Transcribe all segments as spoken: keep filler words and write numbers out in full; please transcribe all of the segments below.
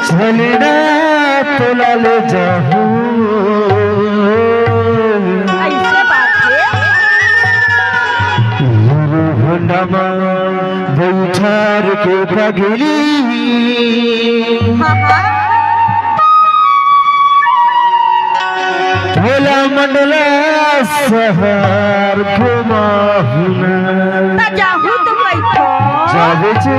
चलना तोला ले जाहूं। अइसे बात हे। हीरो होंडा मा बइठार के पगली। हाँ, हाँ। भोला मंडला सहर घुमाहूं ना। त जाहूं तो कहिथो। जाबे चे।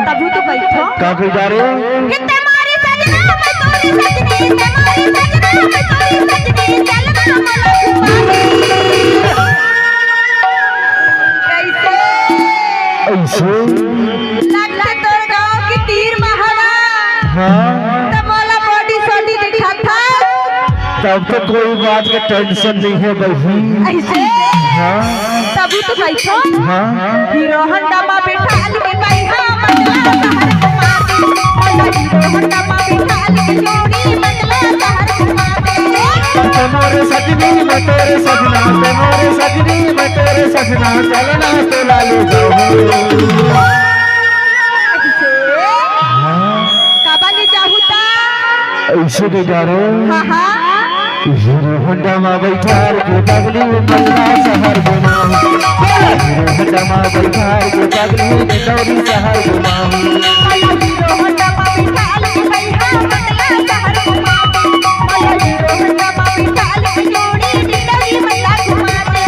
तभू तो कहिथो। का कहि डारे? हे ते मोरी सजना, मैं तोरी सजनी, ते मोरी सजना, मैं तोरी सजनी, चल ना मोला घुमा दे। कइसे? अइसे? लगथे तोर गांव के तीर मा हरा। हाँ। त मोला body सोडी दिखाथा। तब तो कोई बात के tension नइ हे बहिनी। अइसे? हाँ। तभू तो कहिथो। हाँ। हीरो होंडा मा बइठार के बइहा मंडला सहर घुमा दे। हीरो होंडा मा बइठार के जोड़ी मंडला सहर घुमा दे। ते मोरे सजनी, मैं तोरे सजना, ते मोरे सजनी, मैं तोरे सजना, चलना तोला ले जाहूं। अइसे? हाँ। काबर ले जाहूं त? अइसे नइ डारे। हाँ, हाँ। हीरो होंडा मा बइठार के पगली मंडला सहर घुमाहूं। हीरो होंडा मा बइठार के पगली मंडौरी सहर घुमाहूं। हीरो होंडा मा बइठार के बइहा मंडला सहर घुमाहूं। हीरो होंडा मा बइठार के जोड़ी मंडौरी मंडला घुमा दे।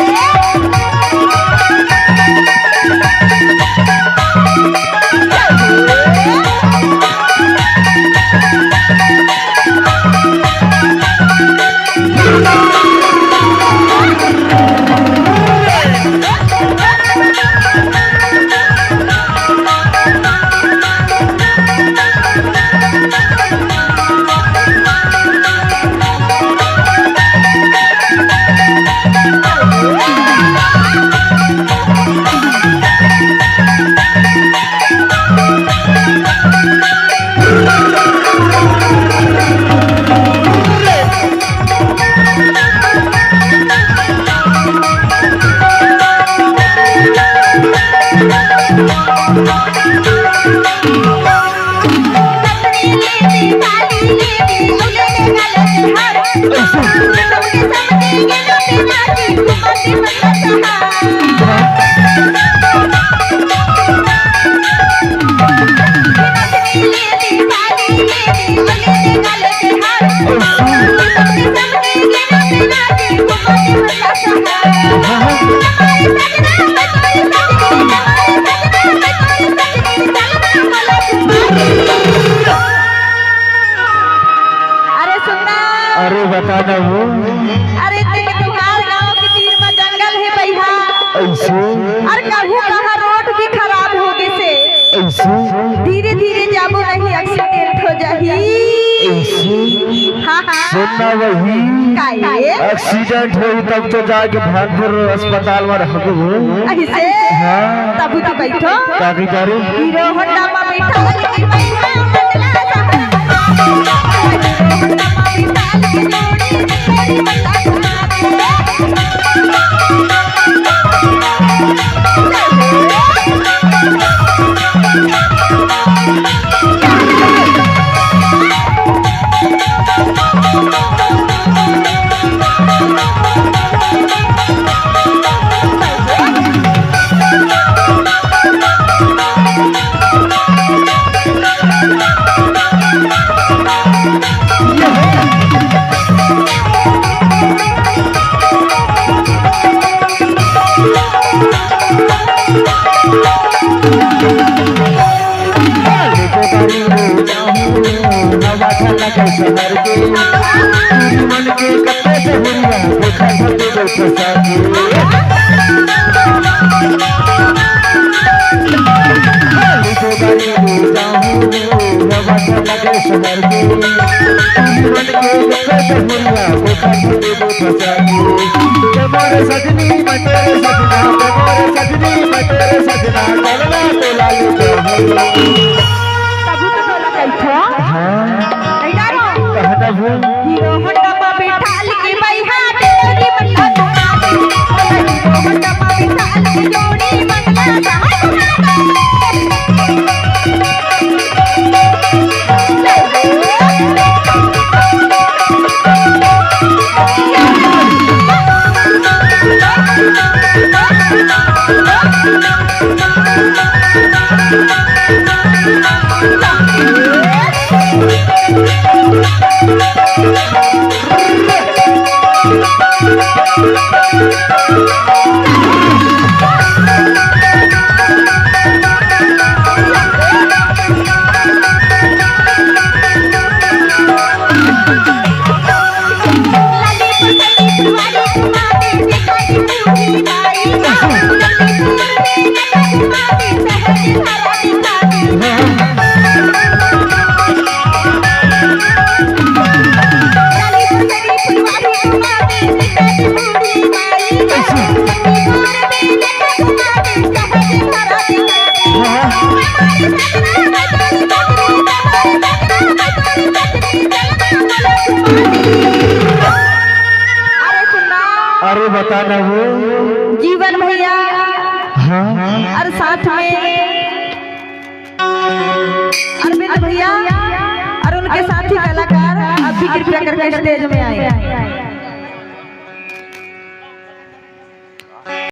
अरे सुन ना। अरे बता ना वो। अरे ते तुहार गांव के तीर मा जंगल हे बइहा। अइसे? अरे कहूं कहां रोड भी खराब हो गिस हे। अइसे? धीरे धीरे जाबो नहीं accident हो जाही। अइसे? हाँ, हाँ। सुन ना वही। काहे? Accident होही तब तो जाके भानपुर अस्पताल मा रहबो। अइसे? हाँ। तभू तो कहिथो। का कहि डारे? हीरो होंडा मा बइठार के बइहा मंडला सहर घुमा दे। हीरो होंडा मा बइठार के जोड़ी मंडौरी मंडला घुमा दे। तभू तो तोला कहिथो। हाँ। कहि डारो। कहा तभू। हीरो होंडा मा बइठार के बइहा मंडौरी मंडला घुमा दे। हीरो होंडा मा बइठार के जोड़ी मंडला सहर घुमा दे। अरे सुनना। अरे बता ना वो। जीवन भैया। हाँ। और साथ में अरविंद भैया और उनके साथी कलाकार आप भी कृपया करके स्टेज में आए।